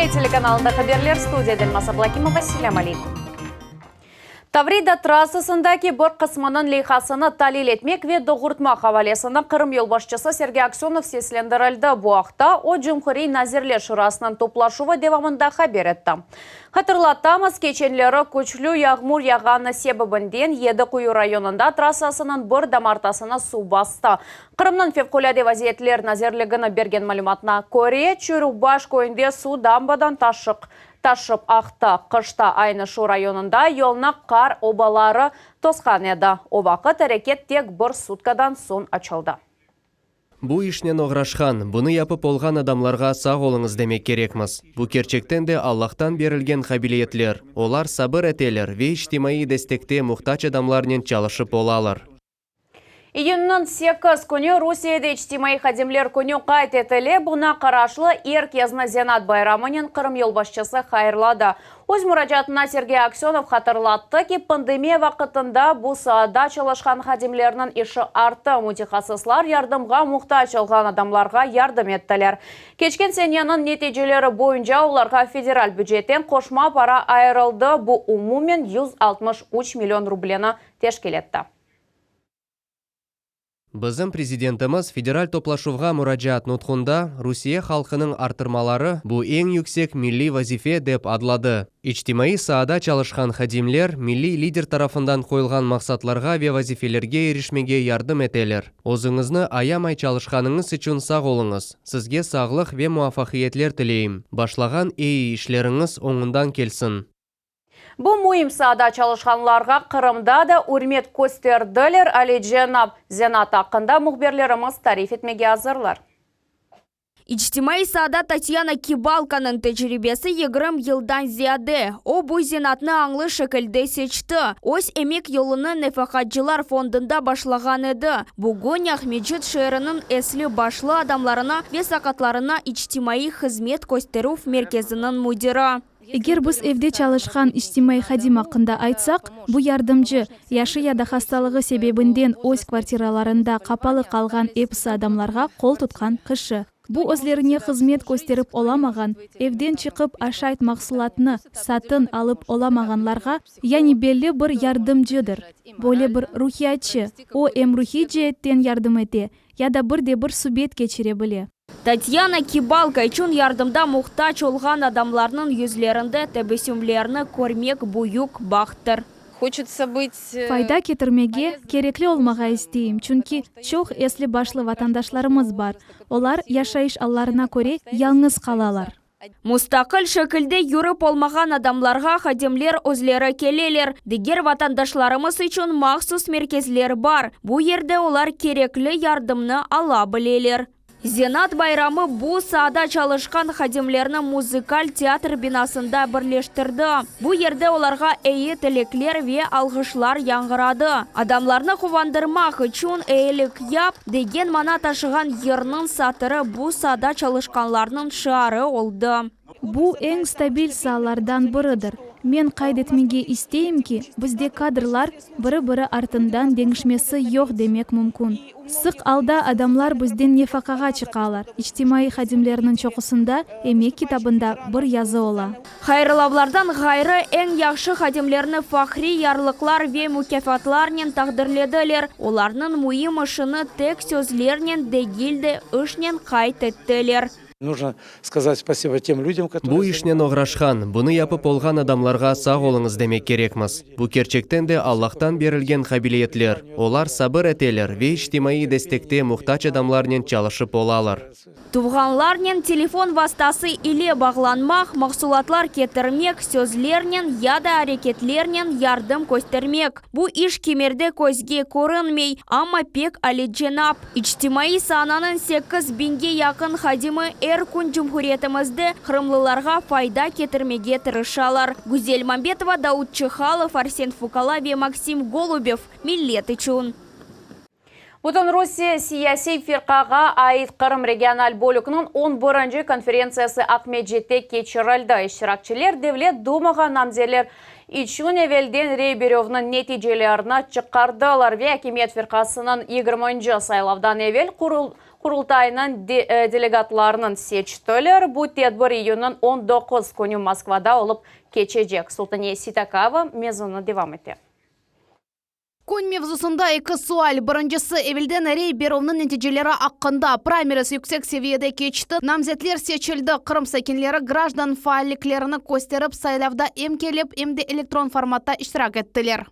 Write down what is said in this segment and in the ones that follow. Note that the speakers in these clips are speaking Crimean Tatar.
Millet telekanalında haberler, studiyada Elmaz Ablâkimova. Selâm aleykum. Tavrida trassasındaki bir qısmınıñ leyhasını talil etmek ve doğurtmaq avalesini Qırım yolbaşçısı Sergey Aksönov seslendirildi. Bu aqta o Cumhuriy Nazirler Şurasınıñ toplaşuvı devamında haber etti. Hatırlatamız, keçenleri küçlü yağmur yağğanı sebebinden Yedi Quyu rayonında trassasınıñ bir damartasını suv bastı. Qırımnıñ Fevqulâde vaziyetler nazirligini bergen malümatına köre, Çürükbaş köyünde suv dambadan taşıq taşıp aqtı. Qışta aynı şu rayonında yolnı qar obaları tosqan edi. O vaqıt areket tek bir sutkadan soñ açıldı. Bu işnen oğraşqan, bunı yapıp olğan adamlarğa sağ oluñız demek kerekmiz. Bu kerçekten de Allahtan berilgen qabiliyetler. Olar sabır eteler ve içtimaiy destekte muhtac adamlarnen çalışıp olalar. İyünniñ 8 künü Rusiyede İçtimaiy hadimler künü qayd etile. Buña qaraşlı er kezni zenaat bayramınen Qırım yolbaşçısı hayırladı. Öz muracaatında Sergey Aksönov hatırlattı ki, pandemiya vaqtında bu saada çalışqan hadimlerniñ işi arttı, mütehassıslar yardımğa muhtac olğan adamlarğa yardım ettiler. Keçken seneniñ neticeleri boyunca olarğa federal bücetten qoşma para ayırıldı, bu umumen 163 million rubleni teşkil etti. Bizim prezidentimiz Federal toplaşuvğa muracaat nutqunda Rusiye halqınıñ artırmaları bu eñ yüksek milliy vazife dep adladı. İçtimaiy saada çalışqan hadimler milliy lider tarafından qoyulğan maqsatlarğa ve vazifelerge irişmege yardım eteler. Özüñizni ayamay çalışqanıñız içün sağ oluñız. Sizge sağlıq ve muvafaqiyetler tileyim. Başlağan eyi işleriñiz oñundan kelsin. Bu müim saada çalışqanlarğa Qırımda da ürmet kösterdiler, alicenap zenaat aqqında mühbirlerimiz tarif etmege azırlar. İçtimaiy saada Tatyana Kibalkanıñ tecribesi 20 yıldan ziyade. O, bu zenaatnı añlı şekilde seçti. Öz emek yolunı Nefaqacılar fondunda başlağan edi. Bugün Aqmescit şeeriniñ esli-başlı adamlarına ve saqatlarına içtimaiy hızmet kösterüv merkeziniñ müdiri. Eger biz evde çalışqan içtimaiy hadim aqqında aytsaq, bu yardımcı, yaşı ya da hastalığı sebebinden öz kvartiralarında qapalı qalğan episi adamlarğa qol tutqan kişi. Bu özlerine hızmet kösterip olamağan, evden çıqıp aşayt mahsulatnı satın alıp olamağanlarğa, yani belli bir yardımcıdır. Böyle bir ruhiyatçı, o em ruhiy ceetten yardım ete, ya da bir de bir subet keçire bile. Tatyana Kibalka içün yardımda muhtac olğan adamlarnıñ yüzlerinde tebessümlerni körmek büyük bahttır. Hoçetsa bıt. Fayda ketirmege, kerekli olmağa isteyim, çünki çoq esli-başlı vatandaşlarımız bar, olar yaşayış allarına köre yañğız qalalar. Mustaqil şekilde yürip olmağan adamlarğa hadimler özleri keleler. Diger vatandaşlarımız içün mahsus merkezler bar, bu yerde olar kerekli yardımnı ala bileler. Zenaat bayramı bu saada çalışqan hadimlerni muzıkal teatr binasında birleştirdi. Bu yerde olarğa eyi tilekler ve alğışlar yañğıradı. Adamlarnı quvandırmaq içün eyilik yap, degen mana taşığan yırnıñ satırı bu saada çalışqanlarnıñ şiarı oldı. Bu eñ stabil saalardan biridir. Men qayd etmege isteyim ki, bizde kadrlar biri-biri artından deñişmesi yoq demek mümkün. Sıq alda adamlar bizden nefaqağa çıqalar. İçtimaiy hadimlerniñ çoqusında emek kitabında bir yazı ola. Hayırlavlardan ğayrı, eñ yahşı hadimlerni fahriy yarlıqlar ve mukâfatlarnen taqdirlediler. Olarnıñ müim işini tek sözlernen degil de, işnen qayd ettiler. Нужno сказать спасибо тем людям, которые. Bu işnen oğraşqan, bunı yapıp olğan adamlarğa sağ oluñız demek kerekmiz. Bu kerçekten de Allahtan berilgen qabiliyetler. Olar sabır eteler ve içtimaiy destekte muhtac adamlarnen çalışıp olalar. Tuvğanlarnen telefon vastası ile bağlanmaq, mahsulatlar ketirmek, sözlernen ya da areketlernen yardım köstermek, bu iş kimerde közge körünmey, amma pek alicenap. İçtimaiy saananıñ 8 biñge yaqın hadimi er kün cumhuriyetimizde qırımlılarğa fayda ketirmege tırışalar. Güzel Mambetova, Daud Çıhalov, Arsen Fukala ve Maksim Golubev, Millet içün. Bütün Rusiye siyasiy firqağa ait Qırım regional bölükniñ on birinci konferentsiyası Aqmescitte keçirildi. İştirakçiler Devlet Dumağa namzeler içün evelden rey berüvniñ neticelerini çıqardılar ve akimiyet firqasınıñ yigirminci saylavdan evel. Qurultayınıñ delegatlarınıñ seçtiler. Bu tedbir iyünniñ 19 künü Moskvada olıp keçecek. Sultaniye Seytakayeva mevzunı devam ete. Kün mevzusında eki sual. Birincisi, evelden rey berüvniñ neticeleri aqqında. Praymeriz yüksek seviyede keçti, namzetler seçildi. Qırım sakinleri grajdan faalliklerini kösterip, saylavda em kelip, em de elektron formatta iştirak ettiler.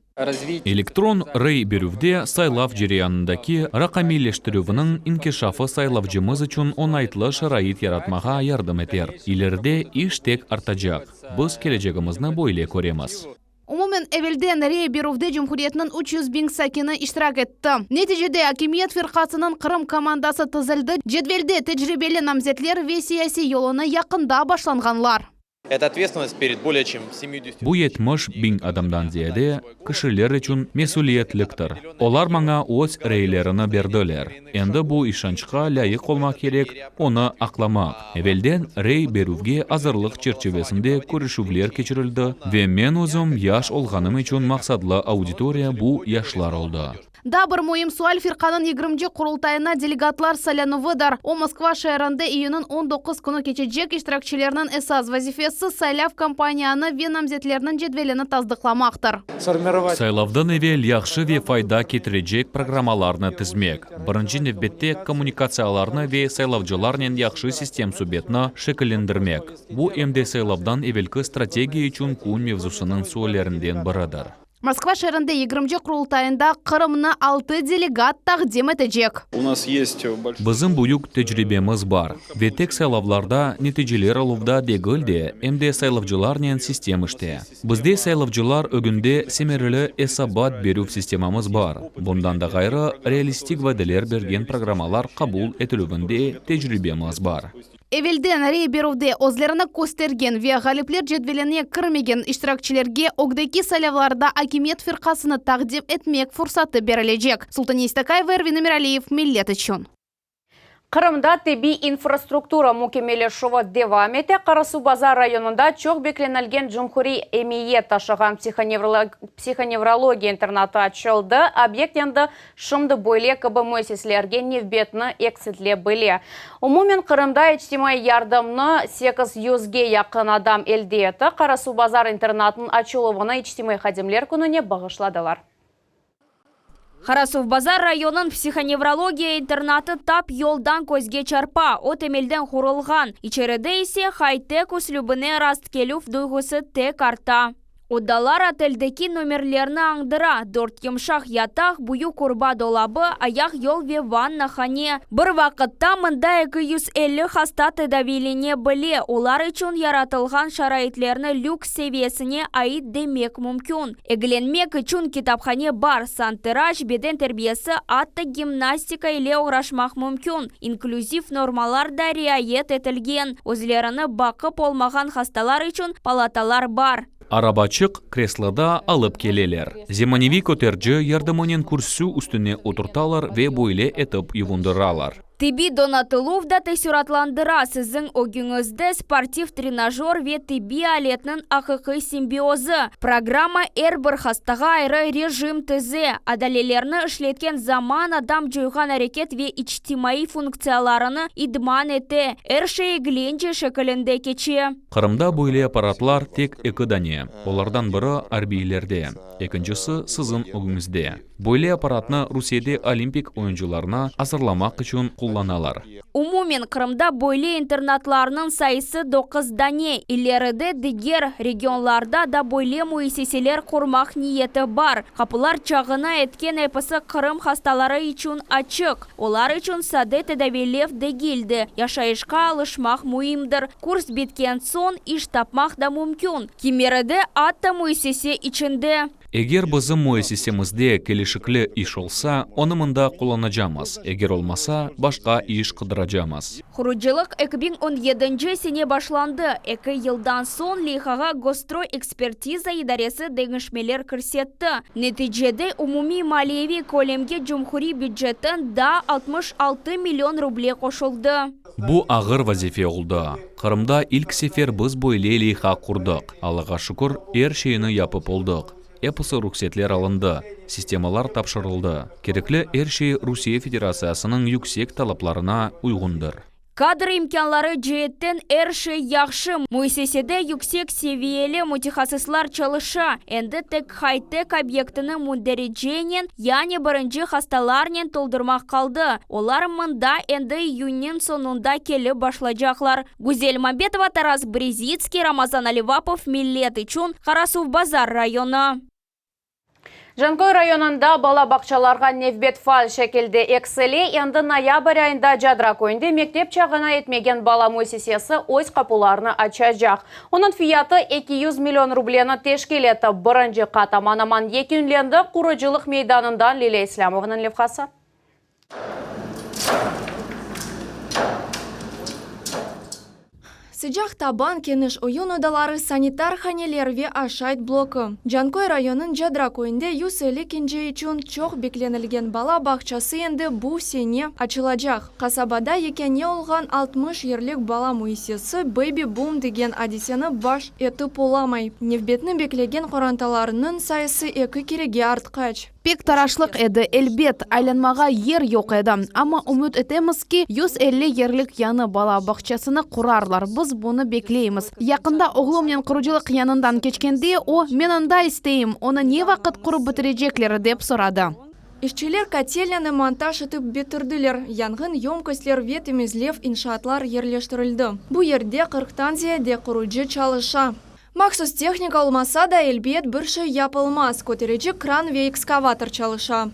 Elektron rey berüvde saylav cereyanındaki raqamiyleştirüvniñ inkişafı saylavcımız içün oñaytlı şarait yaratmağa yardım eter. İleride iş tek artacaq. Biz kelecegimizni böyle köremiz. Umumen, evelden rey berüvde cumhuriyetniñ 300 biñ sakini iştirak etti. Neticede akimiyet firqasınıñ Qırım komandası tizildi, cedvelde tecribeli namzetler ve siyasiy yolunı yaqında başlanğanlar. Это ответственность перед более чем 70 Bu 70 biñ adamdan ziyade kişiler içün mesüliyetliktir. Olar maña öz reylerini berdiler. Endi bu işançqa lâyıq olmaq kerek, onı aqlamaq. Evelden rey berüvge azırlıq çerçivesinde körüşüvler keçirildi ve men özüm yaş olğanım içün maqsatlı auditoriya bu yaşlar oldı. Daa bir müim sual firqanıñ 20 qurultayına delegatlar saylanuvıdır. O Moskva şeerinde iyünniñ 19 künü keçecek iştirakçilerniñ esas vazifesi saylav kampaniyanı ve namzetlerniñ cedvelini tasdıqlamaqtır. Сформировать Saylavdan evel yahşı ve fayda ketirecek programmalarnı tizmek. Birinci nevbette kommunikatsiyalarnı ve saylavcılarnen yahşı sistem subetni şekillendirmek. Bu em de saylavdan evelki strategiya içün kün mevzusınıñ suallerinden biridir. Moskva şeerinde 20 qurultayında Qırımnı 6 delegat taqdim etecek. У нас есть большой... Bizim büyük tecribemiz bar ve tek saylavlarda neticeler aluvda degil de, em de saylavcılarnen sistem işte. Bizde saylavcılar ögünde semereli esabat berüv sistemamız bar. Bundan da ğayrı, realistik vadeler bergen programmalar qabul etilüvinde tecribemiz bar. Evelden rey berüvde özlerini köstergen ve ğalipler cedveline kirmegen iştirakçilerge ögdeki saylavlarda akimiyet firqasını taqdim etmek fursatı berilecek. Sultaniye Seytakayeva, Ervin Emiraliyev, Millet içün. Qırımda tibbiy infrastruktura mükemmelleşüvi devam ete. Qarasuvbazar rayonında çoq beklenilgen cumhuriy emiyet taşığan psihonevrologiya internatı açıldı. Obyekt endi şimdi böyle kibi müessiselerge nevbetni eksilte bile. Umumen Qırımda içtimaiy yardımnı 800-ge yaqın adam elde etti. Qarasuvbazar internatınıñ açıluvını içtimaiy hadimler kününe bağışladılar. Qarasuvbazar rayonınıñ psihonevrologiya internatı tap yoldan közge çarpa, o temelden qurulğan. İçeride ise high-tech üslübine rast kelüv duyğusı tek arta. Odalar oteldeki nomerlerni añdıra. Dört yımşaq yataq, büyük urba dolabı, ayaq yol ve vannahane. Bir vaqıtta mında 250 hasta tedaviylene bile. Olar içün yaratılğan şaraitlerni lüks seviyesine ait demek mümkün. Eglenmek içün kitaphane bar, santıraş, beden terbiyesi, atta gimnastika ile oğraşmaq mümkün. İnklüziv normalar da riayet etilgen. Özlerini baqıp olmağan hastalar içün palatalar bar. Arabaçıq kresloda alıp keleler. Zemaneviy köterci yardımınen kürsü üstüne oturtalar ve böyle etip yuvundıralar. Tibbiy donatıluv da teessuratlandıra. Siziñ ögüñizde sportiv trenajör ve tibbiy aletniñ aqiqiy simbiozı. Programma er bir hastağa ayrı rejim tize. Adalelerni işletken zaman adam coyğan areket ve içtimaiy funktsiyalarını idman ete. Er şey eglence şekilinde keçe. Qırımda böyle apparatlar tek eki dane. Olardan biri arbiylerde, ekincisi siziñ ögüñizde. Böyle apparatnı Rusiyede olimpik oyuncılarını azırlamaq içün qullanalar. Umumen Qırımda böyle internatlarnıñ sayısı 9 dane. İleride diger regionlarda da böyle müessiseler qurmaq niyeti bar. Qapılar çağına etken episi Qırım hastaları içün açıq. Olar içün sade tedaviylev degil de, yaşayışqa alışmaq müimdir. Kurs bitken soñ iş tapmaq da mümkün. Kimerde atta müessise içinde. Eger bizim müessisemizde kelişikli iş olsa, onı mında qullanacamız. Eger olmasa, başqa iş qıdıracamız. Qurucılıq 2017 sene başlandı. Eki yıldan soñ leyhağa Gosstroy ekspertiza idaresi deñişmeler kirsetti. Neticede umumiy maliyeviy kölemge cumhuriy bücetten daa 66 million ruble qoşuldı. Bu ağır vazife oldı. Qırımda ilk sefer biz böyle leyha qurdıq. Allağa şükür, er şeyni yapıp oldıq. Episi ruhsetler alındı, sistemalar tapşırıldı. Kerekli er şey Rusiye Federatsiyasınıñ yüksek talaplarına uyğundır. Kadr imkânları ceetten er şey yahşı, müessisede yüksek seviyeli mütehassıslar çalışa, endi tek haytek obyektini mündericenen, yani birinci hastalarnen toldurmaq qaldı, olar mında endi iyünniñ soñunda kelip başlacaqlar. Güzel Mambetova, Taras Brezitskiy, Ramazan Alivapov, Millet içün, Qarasuvbazar rayonı. Canköy rayonında bala bağçalarğa nevbet faal şekilde eksile, endi noyabr ayında Cadra köyünde mektep çağına yetmegen bala müessisesi öz qapularını açacaq. Onıñ fiyatı 200 million rubleni teşkil etti. Birinci qat aman-aman yekünlendi, qurucılıq meydanından Lilâ İslâmovanıñ levhası. Sıcaq taban, keniş oyun odaları, sanitar haneler ve aşayt bloku. Canköy rayonınıñ Cadra köyünde 150 kence içün çoq beklenilgen bala bağçası endi bu sene açılacaq. Qasabada yekâne olğan 60 yerlik bala müessisesi bebi-bum degen adiseni baş etip olamay. Nevbetni beklegen qorantalarnıñ sayısı eki kerege artqaç. Pek taraşlıq edi, elbet, aylanmağa yer yoq edi. Amma ümüt etemiz ki, 150 yerlik yañı bala bağçasını qurarlar, biz bunı bekleymiz. Yaqında oğlumnen qurucılıq yanından keçkende, o, Men anda isteyim, onı ne vaqıt qurıp bitirecekler, dep soradı. İşçiler kotelnânı montaj etip bitirdiler, yanğın yömkostler ve temizlev inşaatlar yerleştirildi. Bu yerde qırqtan ziyade qurucı çalışa. Mahsus tehnika olmasa da, elbet, bir şey yapılmaz, köterici kran ve ekskavator çalışa.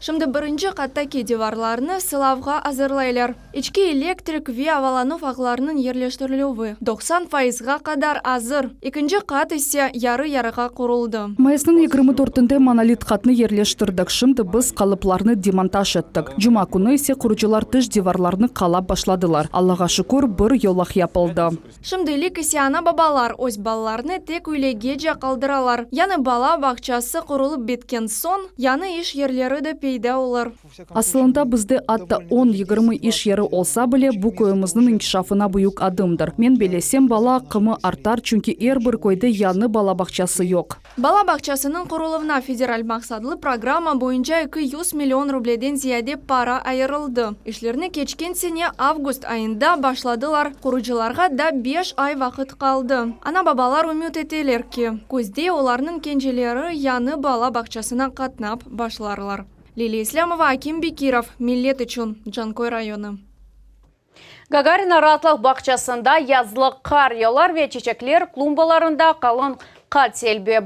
Şimdi birinci qattaki divarlarnı sılavğa azırlaylar. İçki elektrik ve avalanuv ağlarınıñ yerleştirilüvi 90 fayızğa qadar azır, ekinci qat ise yarı-yarığa quruldı. Mayısnıñ 24-ünde monolit qatnı yerleştirdik, şimdi biz qalıplarnı demontaj ettik. Cuma künü ise qurucılar tış divarlarnı qalap başladılar. Allağa şükür, bir yolaq yapıldı. Şimdilik ise ana-babalar öz balalarını tek üylegece qaldıralar. Yañı bala bağçası qurulıp bitken soñ, yañı iş yerleri de peyda olur. Asılında bizde atta on, 20 iş yeri olsa bile, bu köyümizniñ inkişafına büyük adımdır. Men bellesem, bala aqımı artar, çünki er bir köyde yañı bala bağçası yoq. Bala bağçasınıñ quruluvına federal maqsatlı programma boyunca 200 million rubleden ziyade para ayırıldı. İşlerni keçken sene avgust ayında başladılar, qurucılarğa da beş ay vaqıt qaldı. Ana-babalar ümüt eteler ki, küzde olarnıñ kenceleri yañı bala bağçasına qatnap başlarlar. Liliya İslâmova, Akim Bekirov, Millet içün, Canköy rayonı. Gagarino raatlıq bağçasında yazlıq qar yollar ve çiçekler klumbalarında qalın qat selbi,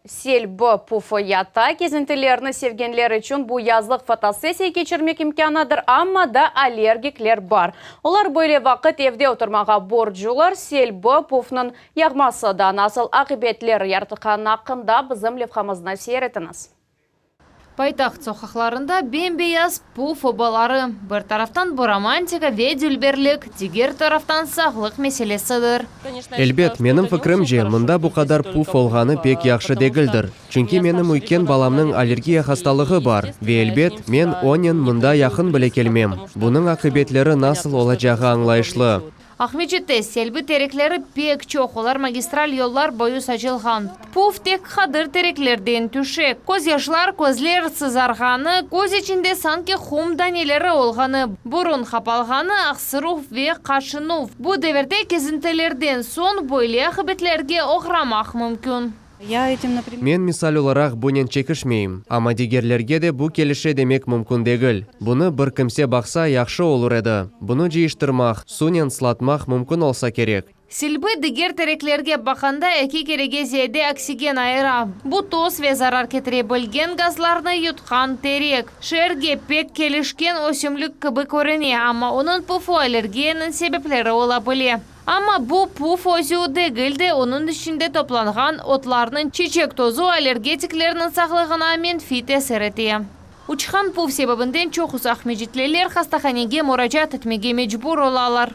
selbi pufı yata. Kezintilerni sevgenler içün bu yazlıq fotosessiya keçirmek imkânıdır, amma da allergikler bar. Olar böyle vaqıt evde oturmağa borcular. Selbi pufnıñ yağması da nasıl aqibetler yaratqanı aqqında bizim levhamıznı seyir etiñiz. Paytaht soqaqlarında bem-beyaz puf obaları. Bir taraftan bu romantika ve dülberlik, diger taraftan sağlıq meselesidir. Elbet, menim fikrimce, mında bu qadar puf olğanı pek yahşı degildir. Çünki menim üyken balamnıñ allergiya hastalığı bar, ve elbet, men onen mında yaqın bile kelmem. Bunıñ aqibetleri nasıl olacağı añlayışlı. Aqmescitte selbi terekleri pek çoq, olar magistral yollar boyu saçılğan. Puf tek qadır tereklerden tüşe. Közyaşlar, közler sızarğanı, köz içinde sanki qum daneleri olğanı, burun qapalğanı, aqsıruv ve qaşınuv. Bu devirde kezintilerden soñ böyle aqibetlerge oğramaq mümkün. Men, misal olaraq, bunen çekişmeyim, amma digerlerge de bu kelişe demek mümkün degil. Bunı bir kimse baqsa, yahşı olur edi. Bunı cıyıştırmaq, sunen sılatmaq mümkün olsa kerek. Selbi diger tereklerge baqqanda eki kerege ziyade oksigen ayıra. Bu toz ve zarar ketire bilgen gazlarnı yutqan terek. Şeerge pek kelişken ösümlik kibi körüne, amma onıñ pufu allergiyanıñ sebepleri ola bile. Amma bu puf özü degil de, onıñ içinde toplanğan otlarnıñ çiçek tozu allergetiklerniñ sağlığına menfiy tesir ete. Uçqan puf sebebinden çoqusı aqmescitliler hastahanege muracaat etmege mecbur olalar.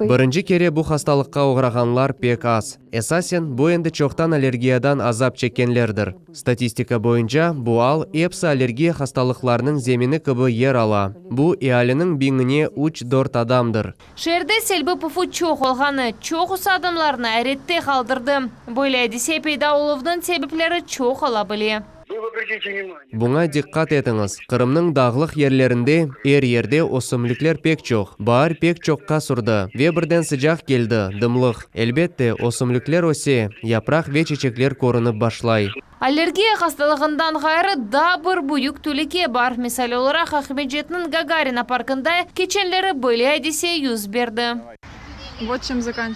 Birinci kere bu hastalıqqa oğrağanlar pek az. Esasen, bu endi çoqtan allergiyadan azap çekkenlerdir. Statistika boyunca, bu al epsi allergiya hastalıqlarınıñ zemini kibi yer ala. Bu, ealiniñ biñine üç-dört adamdır. Şeerde selbi pufu çoq olğanı, çoqusı adamlarnı ayrette qaldırdı. Böyle adise peyda oluvnıñ sebepleri çoq ola bile. Buña diqqat etiñiz, Qırımnıñ dağlıq yerlerinde, er yerde ösümlikler pek çoq. Baar pek çoqqa sürdi ve birden sıcaq keldi, dımlıq. Elbette, ösümlikler öse, yapraq ve çeçekler körünip başlay. Allergiya hastalığından ğayrı, daa bir büyük telüke bar. Misal olaraq, Aqmescitniñ Gagarina parkında keçenleri böyle adise yüz berdi.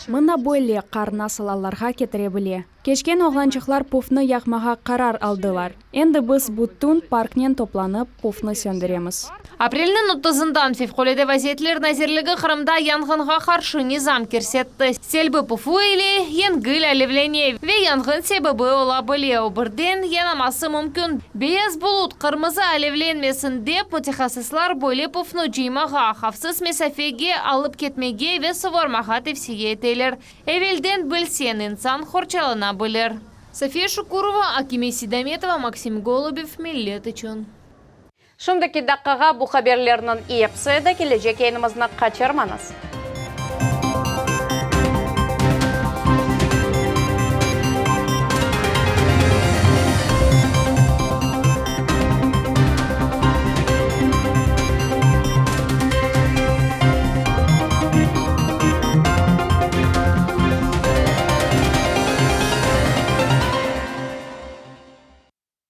Mına böyle qar nasıl allarğa ketire bile. Keçken oğlançıqlar pufnı yaqmağa qarar aldılar. Endi biz bütün parknen toplanıp, pufnı söndüremiz. Aprelniñ otuzından Fevqulâde vaziyetler nazirligi Qırımda yanğınğa qarşı nizam kirsetti. Selbi pufu ile yengil alevlene ve yanğın sebebi ola bile, o birden yanaması mümkün. Beyaz bulut qırmızı alevlenmesin dep, mütehassıslar böyle pufnı cıymağa, havfsız mesafege alıp ketmege ve suvarmağa tevsiye eteler. Evelden bilseñ, insan qorçalana bilir. Safiye Şukurova, Akime Sidametova, Maksim Golubev, Millet içün. Şimdiki daqqağa bu haberlerniñ episi edi, kelecek yayınımıznı qaçırmañız.